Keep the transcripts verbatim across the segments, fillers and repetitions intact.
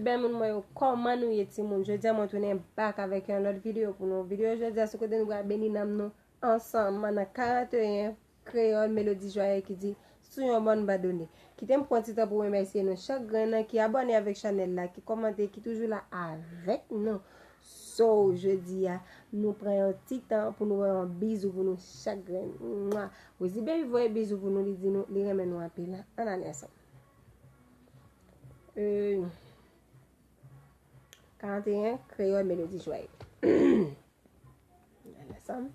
Bèl moun mwen yo, kòman nou ye timoun? Jodi a mwen tounen back avèk yon lòt videyo pou nou. Videyo jodi a se kote nou pral beni nanm nou ansanm nan karanteyen Kreyòl Melodi Jwaye ki di sou yon mòn bandone. Kite m pran ti tan pou remèsye nou chak grenn nan ki abòne avèk chanèl la, ki kòmante, ki toujou la avèk nou. So, jodi a, nou pran yon ti tan pou nou voye yon bizou pou nou chak grenn. Mwa. Rosie Baby voye bizou pou nou, li di nou li renmen nou anpil. Ann ale ansanm. Euh, karanteyen Kreyòl Melodi Jwaye. Ann ale ansanm.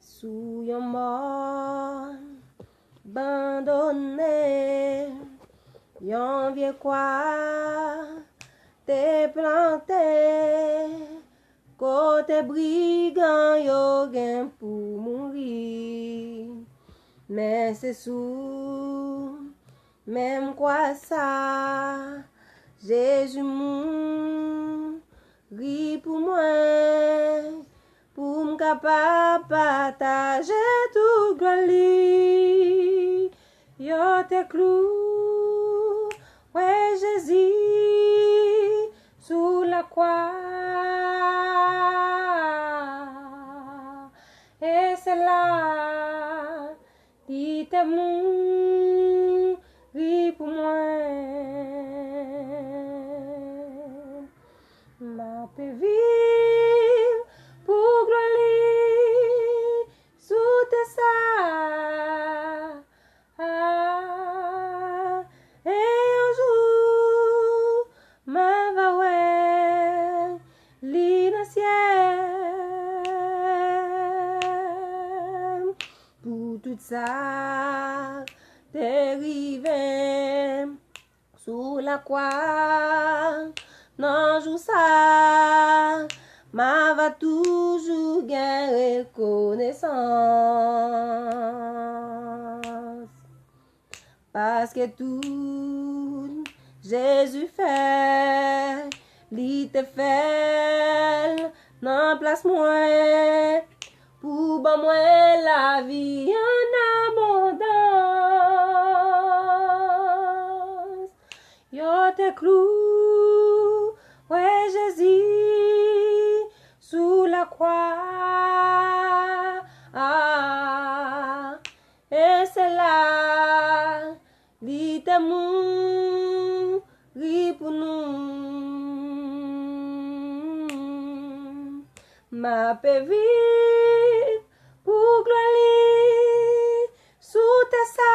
Sou yon mòn bandone, yon vye kwa te plante, kote brigan yo gen pou mouri. Men se sou menm kwa sa, Jezi mouri pou mwen, pou m kapab pataje tout glwa li. Yo te klouwe Jezi sou lakwa. E se la li te mouri pou mwen. M ape viv pou glwa li sou tè sa. A, e yon jou, m ava wè li nan syèl. Pou tout sa te rive m sou lakwa, nan jou sa, m ava toujou gen rekonesans. Paske tout Jezi fè, li te fè l nan plas mwen, pou ban mwen lavi an abondans. Yo te klouwe Jezi sou lakwa. E se la li te mouri pou nou. M ape viv pou glwa li sou tè sa.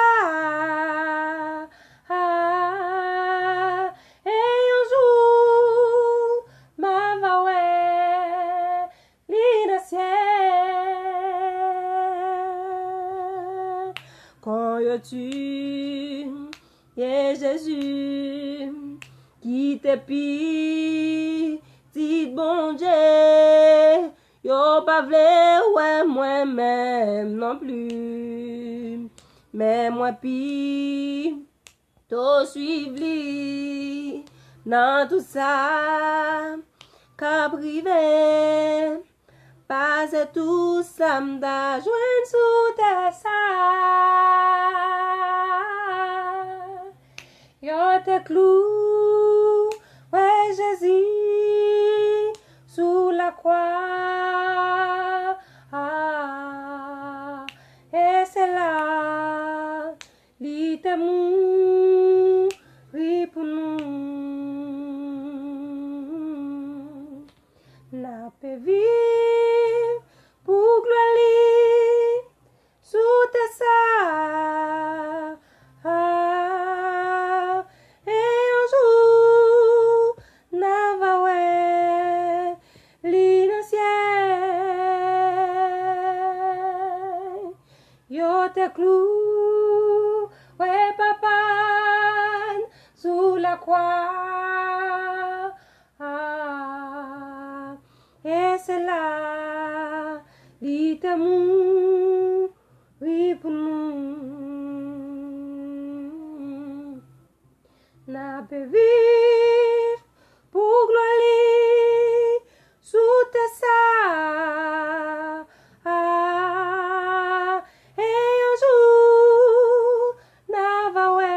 E yon jou, m ava wè li nan syèl. Kon yo tiye Jezi, ki te pitit Bondye, yo pa vle wè mwen menm non pli. Men mwen pi to swiv li nan tout sa k ap rive. Pase tout sa m ta jwenn sou tè sa. Yo te klouwe Jezi sou lakwa. E se la li te mouri pou nou. N ape viv pou glwa li sou tè sa. E yon jou, n ava wè li nan syèl. Yo te klouwe papa n sou lakwa. E se la li te mouri pou nou. N ape viv pou glwa li sou tè sa. E yon jou, n ava wè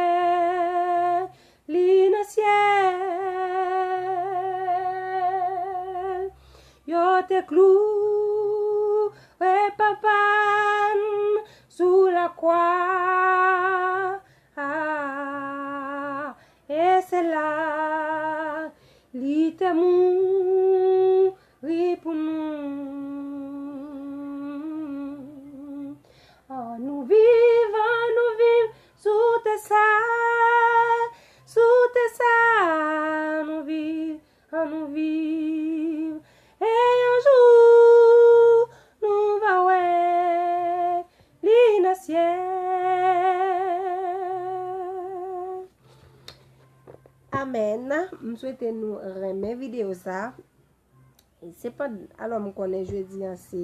li nan syèl. Yeah! Amèn. M swete nou renmen videyo sa. Se pa, alò, m konnen jodi an se,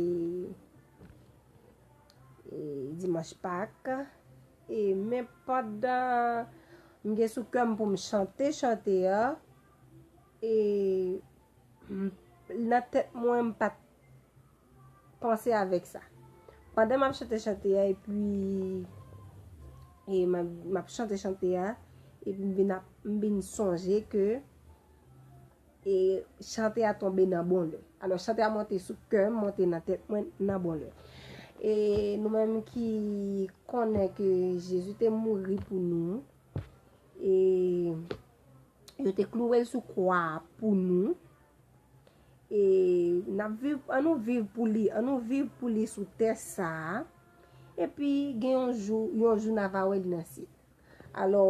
e, dimanch Pak. E, men pandan m gen sou kè m pou m chante chante a, e, m, nan tèt mwen, m pa t panse avèk sa. Pandan m ap chante chante a, epi, e, m ap, m ap chante chante a, epi m vin ap, m vin sonje ke, e, chante a tonbe nan bon lè. Alò, chante a monte sou kè m, monte nan tèt mwen nan bon lè. E nou menm ki konnen ke Jezi te mouri pou nou, e yo te klouwe l sou kwa a pou nou, e n ap viv, an nou viv pou li, an nou viv pou li sou tè sa a. Epi gen yon jou, yon jou n a va wè li nan syèl. Alò,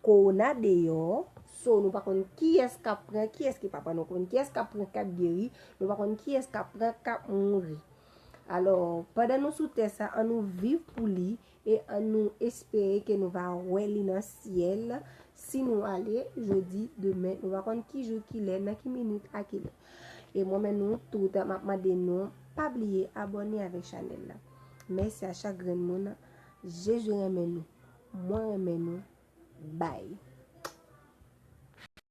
kowona deyò, so nou pa konn kiyès k ap pran, kiyès ki pa pran, nou konn kiyès k ap pran k ap geri, nou pa konn kiyès k ap pran k ap mouri. Alò, pandan nou sou tè sa, an nou viv pou li e an nou espere ke nou va wè li nan syèl. Si nou ale jodi, demen, nou pa konn ki jou, ki lè, nan ki minit, a ki lè. E mwen menm nou tout, m ap mande nou, pa bliye abòne avèk chanèl la. Mèsi a chak grenn moun. Jezi renmen nou. Mwen renmen nou. Bye.